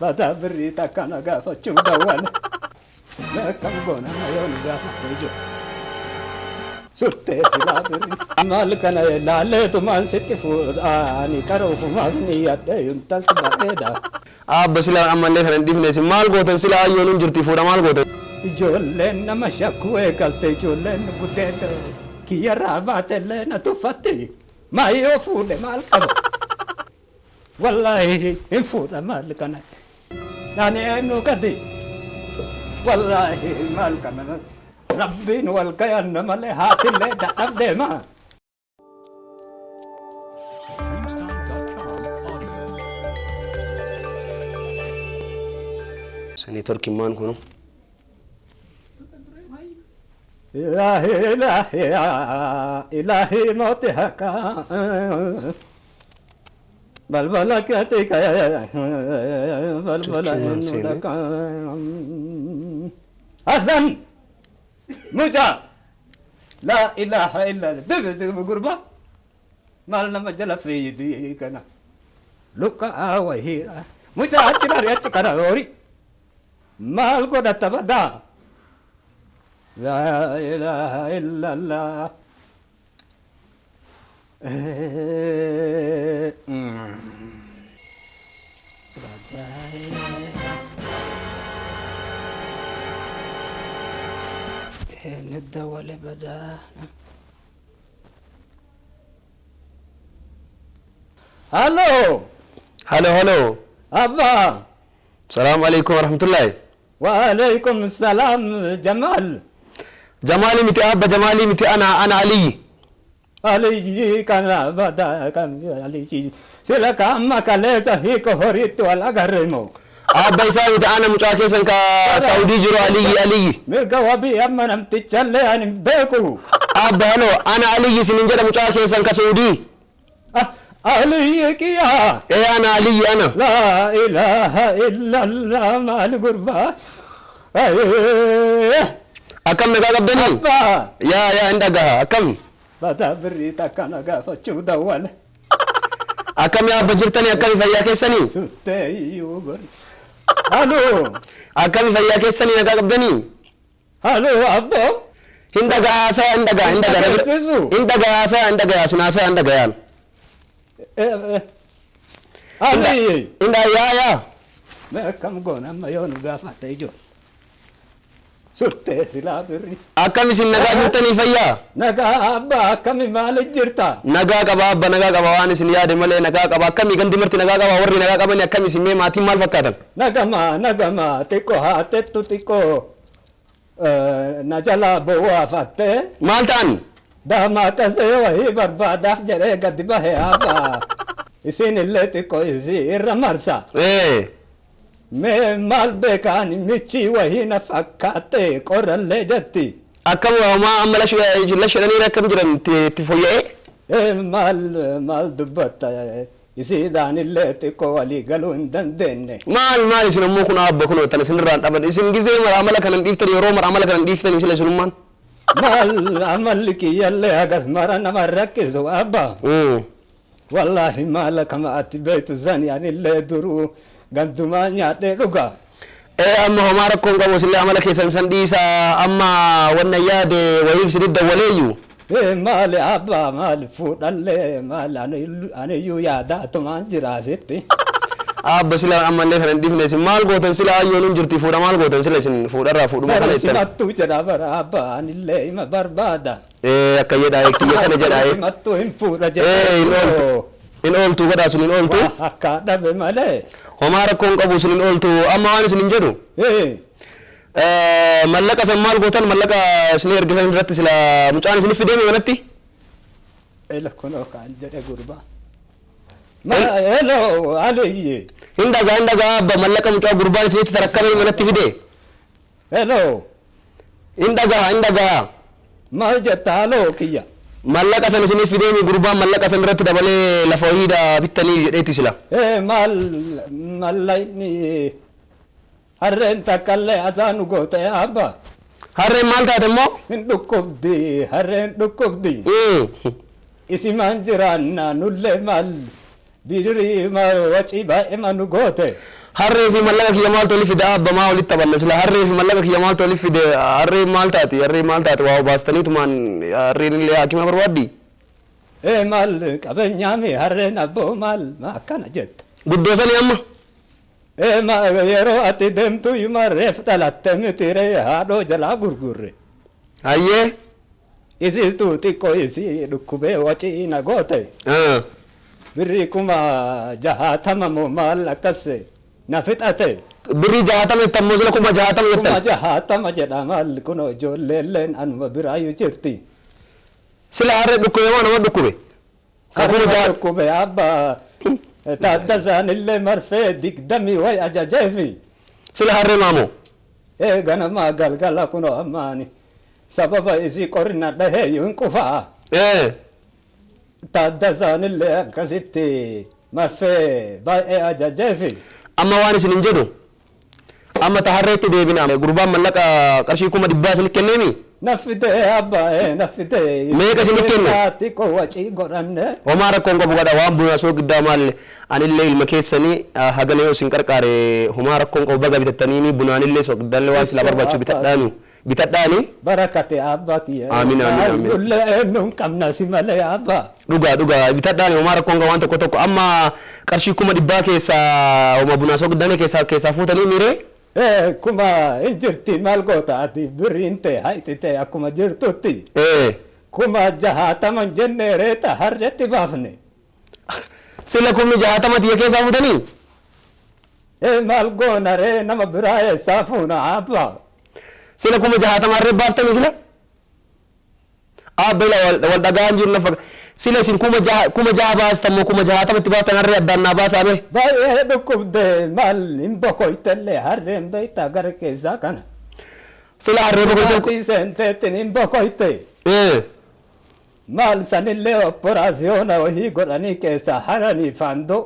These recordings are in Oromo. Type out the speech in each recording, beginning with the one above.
Badaa birrii takka na gaafachuu dawwale. Mee akkam goona amma yoo nu gaafatte ijoo. Suttee silaa birrii. Maal kana laaleetumaan sitti fuudha ani qara ufumaaf niyyadhe intalti bareeda. Aabba silaa ammallee kana hin dhiifne isin maal gootan silaa ayyoon hin jirti fuudha maal gootan. Ijoolleen nama shakkuu eegalte ijoolleen gudeeda kiyyarraa baatellee na tuffatti. Maa yoo fuudhe maal qaba? Wallaahi hin fuudha maal kana. Ani eenyu gadi? Wallaahi maal kana. Rabbiin wal gayanna malee haatillee dadhabdee maa. Dreamstime.com audio. Sanii torkimmaan kunu. Ilaahi ilaahi ilaahi mooti haqaa. Balbala keetti balbala Turkimmaan eenyu seenee. dhaqaa. Hasan mucaa laa ilaaha illa gurba maal nama jala fiidi kana luka wahiira mucaa achi dhari achi kana hoori maal godhatta badaa laa ilaaha illallah. Eenyu badaa? Halo, Halo halo. Abba. Salaamu alaikum warahmatullahi. Waalaikum salaam Jamal. Jamaalii miti abba, jamaalii miti, ana Aliyyi. Aliyyi kana badaa kam aliyyi sila kamma kaleessa hiika horiitti wal agarre moo. Abba isaa miti, ana mucaa keessan ka Saudii jiru, Aliyyi, Aliyyi. Mirga wabii amma namtichallee ani hin beeku. Abba halo, ana Aliyyi isinin jedha, mucaa keessan ka Saudii. Ah, Aliyyi kiyyaa. Ee, ana Aliyyi ana. Laa ilaaha illallah maal gurbaa. Ayee. Akkam, nagaa qabdanii? Abbaa. Yaa yaa, hin dhagaha, akkam? Badaa birrii takka na gaafachuu dawwale. Akkam yaa abba, jirtanii? Akkami, fayyaa keessanii? Suttee iyyuu gori. Halo. Akkami, fayyaa keessanii, nagaa qabdanii? Halo abboo. Hin dhagaha, haasaa hin dhagaha, hin dhagaha. Dhageessisu. Hin dhagaha, haasaa hin dhagaha, sin haasaa hin dhagayaan. Aliyyi. Hin dhaga, yaa yaa. Mee akkam goona amma yoo nu gaafatte ijoo. Suttee silaa birrii. Akkam isin, nagaa jirtanii, fayyaa? Nagaa abbaa, akkami, maali jirta? Nagaa qaba abba, nagaa qaba, waan isin yaade malee nagaa qaba. Akkami, gandi marti nagaa qaba, warri nagaa qabani? Akkami isin, mee maatiin maal fakkaatan? Nagama nagama, xiqqoo haatettu xiqqoo na jalaa bowwaafattee. Maal ta'an? Daamaa qasee wahii barbaadaaf jedhee gadi bahe abbaa. Isin illee xiqqoo isii irra marsa. Mee maal beekaan michii wahii na fakkaatte qorrallee jetti. Akkam, homaa amma lashadhanii akkam jiran, itti fooyya'ee? Maal maal dubbatta, isiidhaan illee xiqqoo walii galuu hin dandeenye. Maal maal isin ammoo kun abba, kun tan isinirraan dhaban, isin gizee mara amala kanan dhiiftan, yeroo mara amala kanan dhiiftanii sila isinummaan. Maal amalli kiyyallee hagas mara nama rakkisu abba. Wallaahi maal kama ati beektu sani anillee duruu gandumaa nyaadhee dhuga. Ee, amma homaa rakkoon qabu, isinillee amala keessan san dhiisaa, amma wanna yaade wayiif isinit dawwaleeyyu. Ee, maali abbaa, maali fuudhallee, maali aniyyuu yaadaatumaan jira asitti. Abba sila ammallee kana hin dhiifne, isin maal gootan sila ayyoon hin jirti fuudha, maal gootan sila isin fuudharraa fuudhuma kana Bari ittan. simattuu jedha bara abbaa, anillee ima barbaada. Ee, akka jedha kiyya kana jedha ee. Simattuu hin fuudha Ee, hin ooltu. Hin ooltu godhaa, sun hin ooltu. Waa akka dhabe malee. Homaa rakkoon qabu, sun hin ooltu, amma waan isin hin jedhu. Ee. Mallaqa san maal gootan, mallaqa isin ergisan irratti sila mucaan isin fideemi manatti? Ela kunoo kaan jedhe gurbaa. Ma hello Aliyyi. Hin dhagaa, hin dhagaa abba, mallaqa mucaa gurbaan isinitti tarakkamee manatti fide. Hello. Hin dhagaa, hin dhagaa. Maal jetta, haloo kiyya? Mallaqa san isiniif fideemi gurbaan, mallaqa san irratti dabalee lafa wayiidha bittanii jedheeti sila. Ee, maal mallaqni harreen takkallee asaa nu goote abba. Harreen maal taate immoo? Hin dhukkubdi, harreen dhukkubdi. Isimaan jiraanna nullee maal bidirii maal wacii baay'ee nu goote. Harree fi mallaqa kiyya maaltu walitti fide abba maa walitti taphanna sila harree fi mallaqa kiyya maaltu walitti fide harree maal taati harree maal taati waa baastaniitumaan harreen illee haakima barbaaddi. Ee maal qabeenyaami harreen abboo maal akkana jetta. Guddoo sanii amma. Ee ma yeroo ati deemtu yuma reef dhalatte miti ree haadhoo jalaa gurgurre. Hayyee. Isiistuu xiqqoo isii dhukkubee wacii na goote. Birrii 60,000 moo maal akkas na fixate. Birrii 60 jettan moo sila 60,000 jettan? 60,000 jedha maal kunoo ijoolleelleen anuma biraayyuu jirti. Sila harree dhukkube moo nama dhukkube? Ka kuma Harree jaha dhukkube abba Taaddasaan illee marfee digdamii way ajajeefi. Sila harree maamoo? Ee ganamaa galgala kunoo ammaani sababa isii qorri na dhaheeyyuu hin qufaa. Taaddasaan illee akkasitti marfee baay'ee ajajeefi. Amma waan isin hin jedhu amma ta harreetti deebina gurbaan mallaqa qarshii 100,000 isin kenneemi? Na fidee abba ee na fidee. Meeqa isin kenne? Xiqqoo wacii godhanne. Homaa rakkoon qabu godha waan bunaa soo giddaa maal anillee ilma keessanii hagana yoo isin qarqaare homaa rakkoon qabu baga bitattaniini bunaanillee soo giddaallee waan silaa barbaachisu bitadhaanu bitadhaani. Barakate abba kiyya. Amiin amiin amiin. Nullee eenyu hin qabna si malee abba. Dhugaa dhugaa bitadhaani homaa rakkoon qabu waan tokko tokko amma qarshii 100,000 keessaa homa bunaa soo giddaanii keessaa keessaa fuutanii miiree. Ee kuma hin jirti maal goota ati birriin tee hayxi tee akkuma jirtutti. 60,000 jennee reeta harreetti baafne. Sila 60,000 tiyya keessaa fuutanii? Ee maal goona ree nama biraa eessaa fuuna abba. Sila 60,000 harree baaftanii sila? Abba ila wal dhagaan jiru lafa sila isin 6,000 baastan moo 60,000tti baaftan harree addaan naa baasaa mee? Baay'ee dhukkubde maal hin bokoytellee harreen beektaa gara keessaa kana. Sila harree bokoyte. Maatii seenteettiin hin bokoyte. Maal sanillee opperaasiyoona wahii godhanii keessaa haranii faandoo.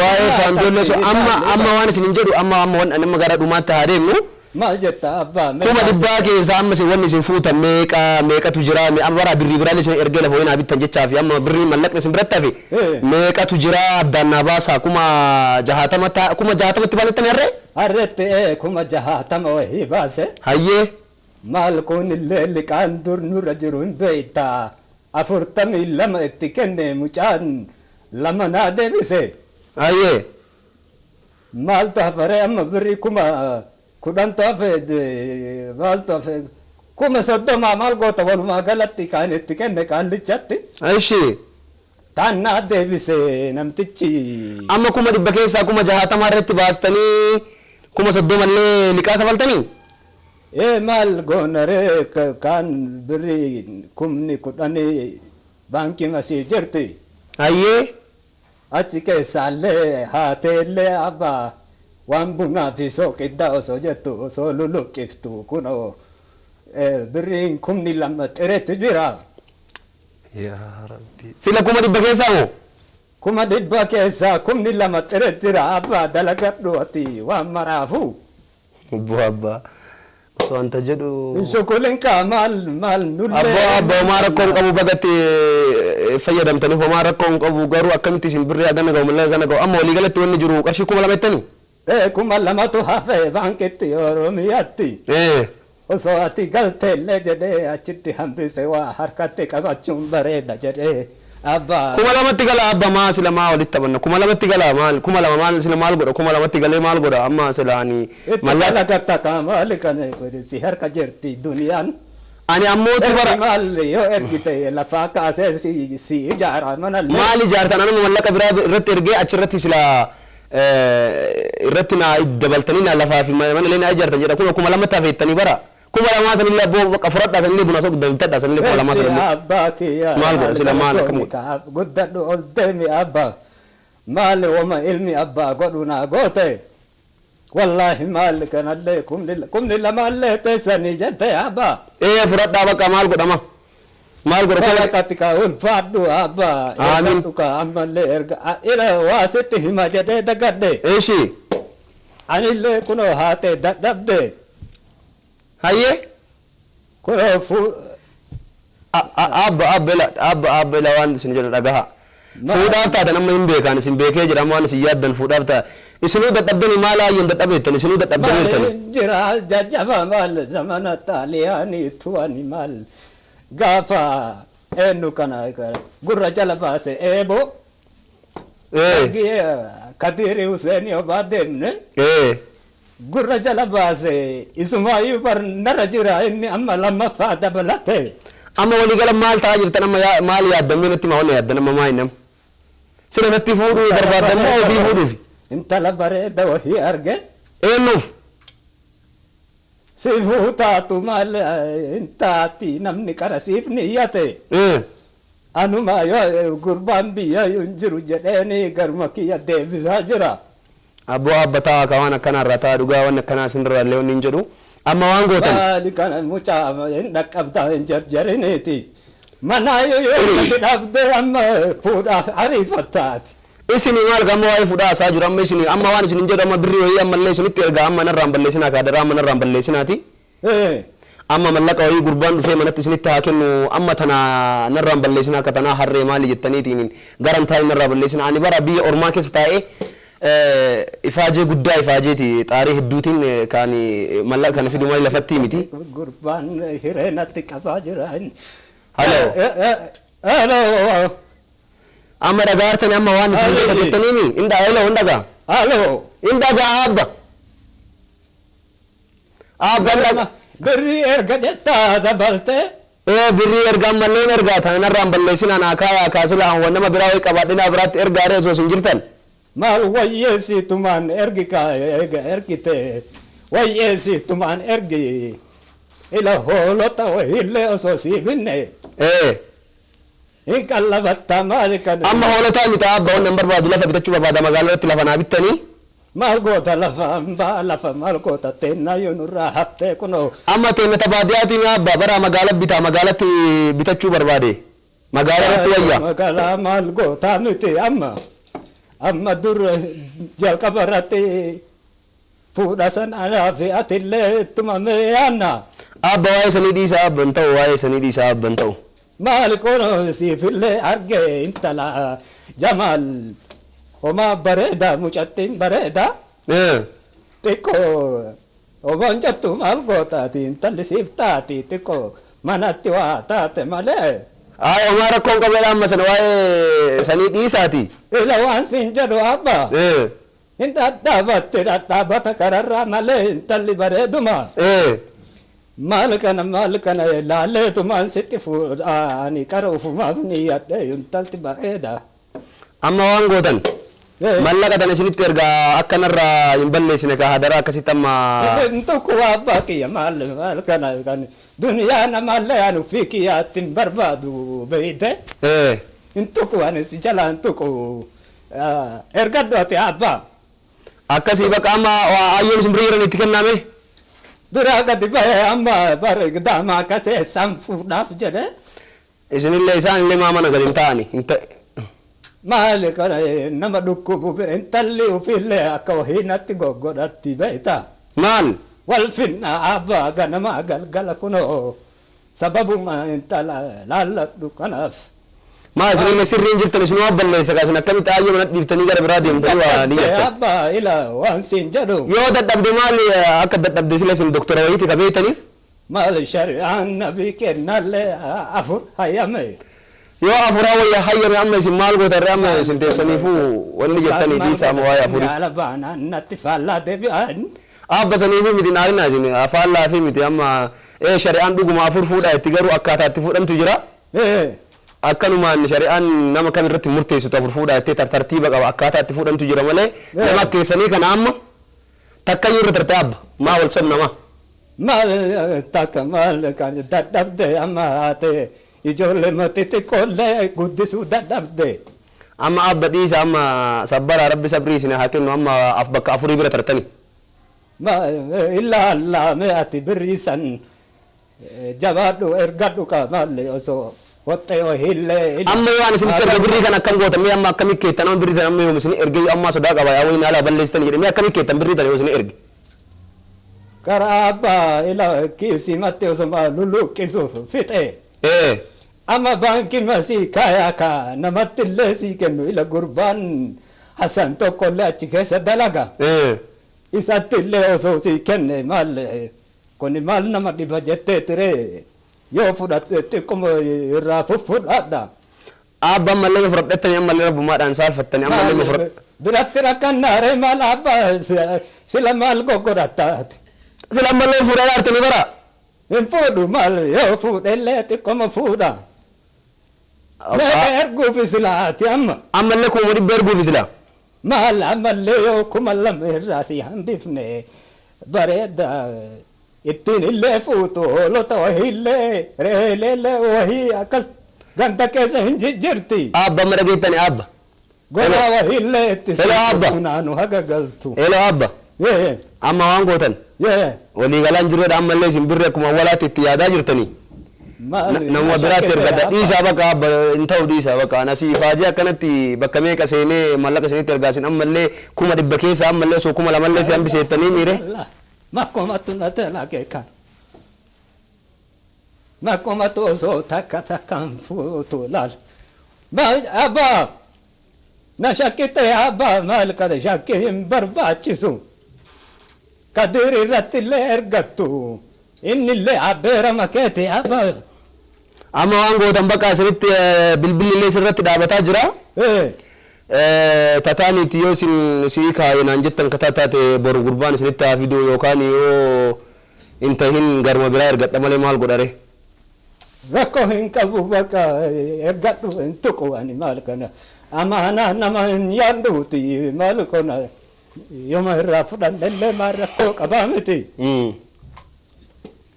Waa'ee faandoollee so amma amma waan isin hin jedhu amma amma waan amma gara dhumaatti haa deemnu. Maal jetta abbaa mee 100,000 keessaa amma isin wanni isin fuutan meeqa meeqatu jira amma bara birrii biraan isin ergee lafa wayinaa bittan jechaa fi amma birrii mallaqni isin biratti hafe meeqatu jira addaan naa baasaa 60,000 60,000tti baasettani harree? Harreetti ee 60,000 wahii baase. Hayyee. Maal kun illee liqaan dur nurra jiru hin beektaa 42 itti kenne mucaan lama naa deebise. Hayyee. Maaltu hafaree amma birrii 10,000tu hafe maaltu hafe 30,000 maal goota walumaa galatti kaan itti kenne qaallichatti. Ishi. Taan naa deebise namtichi. Amma 100,000 keessaa 60,000 irratti baastanii 30,000 illee liqaa kafaltanii? Ee maal goonaree kaan birrii 10,000 baankii masii jirti. Hayyee. Achi keessaallee haateellee abbaa waan bunaa fi sooqiddaa osoo jettu osoo luluqqiftu kunoo birriin 2,000 xireetti jira. Yaa Rabbi. Sila 100,000 keessaa moo? 100,000 keessaa 2,000 xireetti jira abbaa dalagadhu ati waan maraafu. Obbo abbaa. Osoo wanta jedhu. Shukulin kaa maal maal nullee. Abbaa abbaa homaa rakkoo hin qabu bagatti fayyadamtanii homaa rakkoo hin qabu garuu akkamitti isin birrii hagana ga'u mallaqa hagana ga'u amma waliigalatti wanni jiru qarshii 2,000 jettanii? Ee 2,000tu hafe baankitti Oromiyaatti. Osoo ati galteellee jedhee achitti hambise waa harkatti qabachuun bareeda jedhee abbaa. 2,000tti gala abba maa sila maa walitti taphanna 2,000tti gala maal 2,000 maal sila maal godha 2,000tti galee maal godha amma sila ani Itti mallaqa. dalagatta kaa maali kana si harka jirti duniyaan. Ani ammootu bara. Ergi maal yoo ergite lafaa kaasee si si ijaara manallee. Maal ijaartan anuma mallaqa biraa irratti ergee achirratti sila irratti naa dabaltanii naa lafaa fi mana illee naa ijaartan jedha kun 2,000tti hafeettanii bara. 2,000 sanillee abboo bakka fudhadhaa sanillee buna soqda bitadhaa sanillee 2,000 sanillee. Abbaa kiyya. Maal godha sila maal akkam godha. Guddadhu ol deemi abbaa. Maal wama ilmi abbaa godhu naa goote. Wallaahi maal kanallee 2,000llee teessanii jette abbaa. Ee fudhadhaa bakka maal godhama. Maal godha Barakati ka ulfaadhu abbaa. Amiin. Ergadhu ka ammallee erga ila waa sitti hima jedhee dagadhe. Eeshi. Anillee kunoo haatee dadhabde. Hayyee. Kunoo fuu. Abba abba ila abba abba ila waan isin jedhu dhagaha. Fuudhaaf taatan amma hin beekan isin beekee jira amma waan isin yaaddan fuudhaaf ta'a. Isinuu dadhabdanii maal ayyoon dadhabeettan isinuu dadhabdanii Jira jajjaba maal zamana xaaliyaanii tu'ani maal gaafa eenyu kana gurra jala baase eeboo. Kadiri Hussein obaa deemne. Gurra jala baase isumaayyuu bar narra jira inni amma lammaffaa dabalate. Amma waliigala maal ta'aa jirtan amma maal yaaddan natti maa wanna yaaddan amma maa inni sina natti fuudhuu barbaaddan moo ofii fuudhuufi? Intala bareeda wahii arge. Eenyuuf? Si fuutaatu maal intaati namni qara siif niyyate. Anuma yoo gurbaan biyya hin jiru jedheeni garuma kiyya deebisaa jira. Abboo abba ta'a ka waan akkanaa irraa ta'a dhugaa waan akkanaa isinirraa illee wanni hin jedhu. Amma waan gootan. Maali kana mucaa hin dhaqqabdaa hin jarjariniiti. Manaa yoo gadi dhabdee amma fuudhaaf ariifattaati. Isini maal amma waa'ee fuudhaa isaa jiru amma isini amma waan isin hin jedhu amma birrii wayii ammallee isinitti ergaa amma narraan balleessinaa kaadaraa amma narraan balleessinaati. Amma mallaqa wayii gurbaan dhufee manatti isinitti haa kennu amma tana narraan balleessinaa akka tanaa harree maali jettaniitiin garan taa'ee narraa balleessinaa ani bara biyya ormaa keessa taa'ee ifaajee guddaa ifaajeeti xaarii hedduutiin kan mallaqa kana fidu malee lafatti miti. Gurbaan hiree natti qabaa jira. Halo. Halo. Amma dhagaartani amma waan isin jettaniimi inda hello hin dhagaa. Halo. Hin dhagaa abba. Abba hin dhagaa. Birrii erga jettaa dabaltee. Birrii erga ammallee hin ergaa tana narraan balleessinaa naa kaayaa kaasila waan nama biraa wayii qabaadhinaa biraatti ergaa ree osoo isin jirtan. Maal wayyeessitumaan ergi kaa ergite wayyeessitumaan ergi ila hoolota wayillee osoo sii binne. Hin qallabattaa maali kana. Amma hoolotaa miti abba wannan barbaadu lafa bitachuu barbaada magaalaa irratti lafa naa bittanii. Maal goota lafa hambaa lafa maal goota teennaa yoo nurraa haftee kunoo. Amma teennata baadiyyaati abba bara magaala bitaa magaalatti bitachuu barbaade. Magaalaa irratti wayya. Magaalaa maal gootaa miti amma. Amma dur jalqaba irratti fuudha san anaa fi atillee ittuma yaanna. Abba waa'ee sanii dhiisa abba hin ta'u waa'ee sanii dhiisa abba hin ta'u. Maal kono siifillee arge intala Jamaal homaa bareeda mucattiin bareeda. Xiqqoo homaan jettu maal gootaati intalli siif taati xiqqoo manatti waa taate malee. Ay homaa rakkoon qabee amma sana waa'ee sanii dhiisaati. Ila waan siin jedhu abba. Hin dhadhaabatti dhadhaabata kararraa malee intalli bareeduma. Maal kana laaleetumaan sitti fuudhaani qara ufumaaf niyyadhe intalti bareeda. Amma waan gootan. Mallaqa tana isinitti ergaa akkanarraa hin balleessine ka hadaraa akkasitti amma. Tokko abbaa kiyya maal maal kana kan duniyaa namallee ani ofii kiyyaatti hin barbaadu beeyte. Hin tuqu ani si jalaa hin tuqu ergadhu ati abbaa. Akkasii bakka amma ayyoon isin bira jiran itti kenname. Biraa gadi bahee amma bara daamaa akkasii isaan fuudhaaf jedhe. Isinillee isaan illee maa mana gadi hin ta'ani. Maali kana nama dhukkubu bira intalli ofiillee akka wahii natti goggodhatti beeyta. Maal? Wal finna abbaa ganama galgala kunoo sababuma intala laalladhu kanaaf. Maa isinillee sirriin jirtan isinuma balleessa kaasin akkamitti ayyoo mana dhiiftanii gara biraa deemtanii waa ni jettan. Abbaa ila waan siin jedhu. Yoo dadhabde maali akka dadhabde sila isin doktora wayiiti ka beektaniif? Maali shari'aan nabii kennallee afur hayyame. Yoo afuraa wayya hayyame amma isin maal gootan irraa amma isin teessaniifuu wanni jettanii dhiisa amma waa'ee afurii. Yaala baanaan natti faallaa deebi'an. Abba saniifii miti naarinaa isin faallaa fi miti amma shari'aan dhuguma afur fuudhaa itti garuu akkaataa itti fuudhantu jira. Akkanumaan shari'aan nama kam irratti murteessitu afur fuudhaa itti tartiiba qaba akkaataa itti fuudhantu jira malee nama keessanii kana amma takkayyuu irra tarte abba maa wal sab nama. Maal takka maal kan dadhabde amma haate ijoollee xixiqqoollee guddisuu dadhabde. Amma abba dhiisa amma sabbaraa rabbi sabrii isin haa kennu amma bakka afurii bira tartani. Illaa allaame ati birrii san jabaadhu ergadhu qaamallee osoo hoxxee hillee. Amma yoo ani isinitti erga birrii kana akkam gootan mee amma akkamii keettan amma birrii tan amma yoom isin erge amma sodaa qaba yaa wayin alaa balleessitan jedhe mee akkamii keettan birrii tan yoo isin erge. Karaa abbaa ila kiisii matti osoo luluqqisuuf fixe. Amma baankii masii kaayaa kaa namatti illee sii kennu ila gurbaan Hasan tokkollee achi keessa dalaga. Isatti illee osoo sii kenne maal kuni maal nama dhiba jettee ture yoo fudhatte xiqquma irraa fuffudhadha. Abba ammallee ma fudhadhettanii ammallee rabbumaadhaan saalfattanii ammallee ma fudhadhe. Biratti rakkannaare maal abba sila maal goggodhattaati. Sila ammallee fuudhaa dhaartanii bara. Hin fuudhu maal yoo fuudhellee xiqqoma fuudha. Meeqa erguufi silaati amma. Ammallee 100,000 erguufi sila. Maal ammallee yoo 2,000 irraa si hambifne bareeda ittiin illee fuutu hoolota wahiillee re'eeleellee wahii akkas ganda keessa hin jijjirti. Abba amma dhageettani abba. Gola wahiillee itti Hello, Abba. funaanu haga galtu. Hello abba. Amma waan gootan. Walii galaan jirredha ammallee isin birri akkuma awwalaatti itti yaadaa jirtanii. Nama biraatti ergata dhiisaa bakka abba hin ta'u dhiisaa bakka anasii ifaajee akkanatti bakka meeqa seenee mallaqa isinitti ergaa isin ammallee 100,000 keessa ammallee osoo 2,000llee si hambiseettanii miire. Makkomatu na dalage kan. Makkomatu osoo takka takkaan fuutu laal. Abbaa na shakkite abbaa maal kana shakki hin barbaachisu. Kadir irratti illee ergattu. Inni illee abbeerama keeti abbaa. Amma waan gootan bakka isinitti bilbilli illee sirratti dhaabataa jira. Tataaniiti yoo isin sii kaaye naan jettan kataa taate boru gurbaan isinitti haa fiduu yookaan yoo hin tahin garuma biraa ergadha malee maal godhare. Rakkoo hin qabu bakka ergadhu hin tuqu ani maal kana. Amaanaa nama hin yaadduuti maal kana yooma irraa fudhannellee maal rakkoo qabaa miti.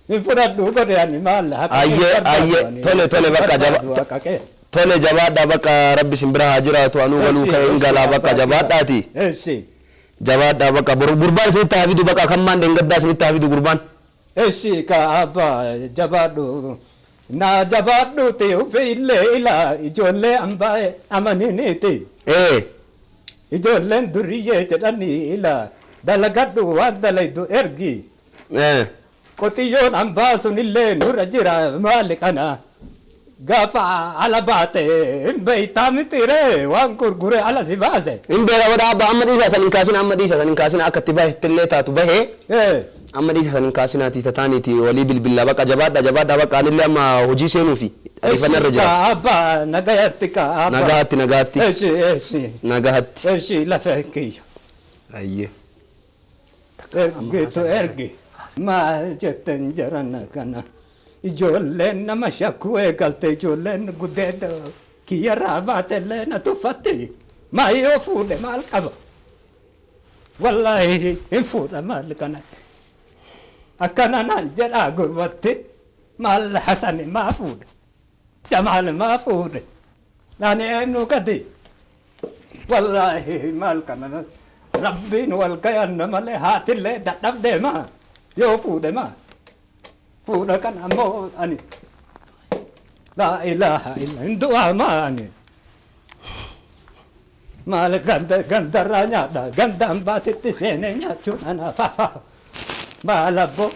Hin fudhadhu godhe ani maal haqa kee Ayyee barbaadu ayyee ani. tole tole bakka jaba Barbaadu haqa kee. tole jabaadhaa bakka rabbi isin bira haa jiraatu anuu galuu ka'e hin galaa bakka jabaadhaati. Eessi. Jabaadhaa bakka boru gurbaan isinitti haa fidu bakka kan maan dheengaddaa isinitti haa fidu gurbaan. Eessi ka abbaa jabaadhu. Na jabaadhuuti ufi illee ilaa ijoollee ambaa amaniniiti. Ijoolleen duriyyee jedhanii ilaa dalagadhu waan dalaydu ergi. Qotiyyoon hambaa sunillee nurra jira maali kana. Gaafa ala baate hin beeytaa miti ree waan gurgure ala si baase. Hin beeka godha abba amma dhiisaa san hin kaasina amma dhiisaa san hin kaasina akka itti bahe illee taatu bahee. Amma dhiisa san hin kaasinaati tataaniiti walii bilbillaa bakka jabaadha jabaadha bakka anillee amma hojii seenuufi ariifannaa irra jira. Ka abbaa nagayatti ka abbaa. Nagaatti nagaatti. Eessi eessi. Nagaatti. Eessi lafa kiyya. Ayyee. Ergitu ergi. Maal jettan jarana kana. Ijoolleen nama shakkuu eegalte ijoolleen gudeeda kiyyarraa baatellee na tuffatti. Maa yoo fuudhe maal qaba? Wallaahi hin fuudha maal kana. Akkana naan jedhaa gurbatti maal Hasani maa fuudhe? Jamaal maa fuudhe? Ani eenyu gadi? Wallaahi maal kana rabbiin wal gayanna malee haatillee dadhabdee maa yoo fuudhe maa fuudha kana ammoo ani laa ilaaha illa hin du'aa maa ani maal ganda gandarraa nyaadha ganda hambaatitti seenee nyaachuun anaaf hafa maal abbo.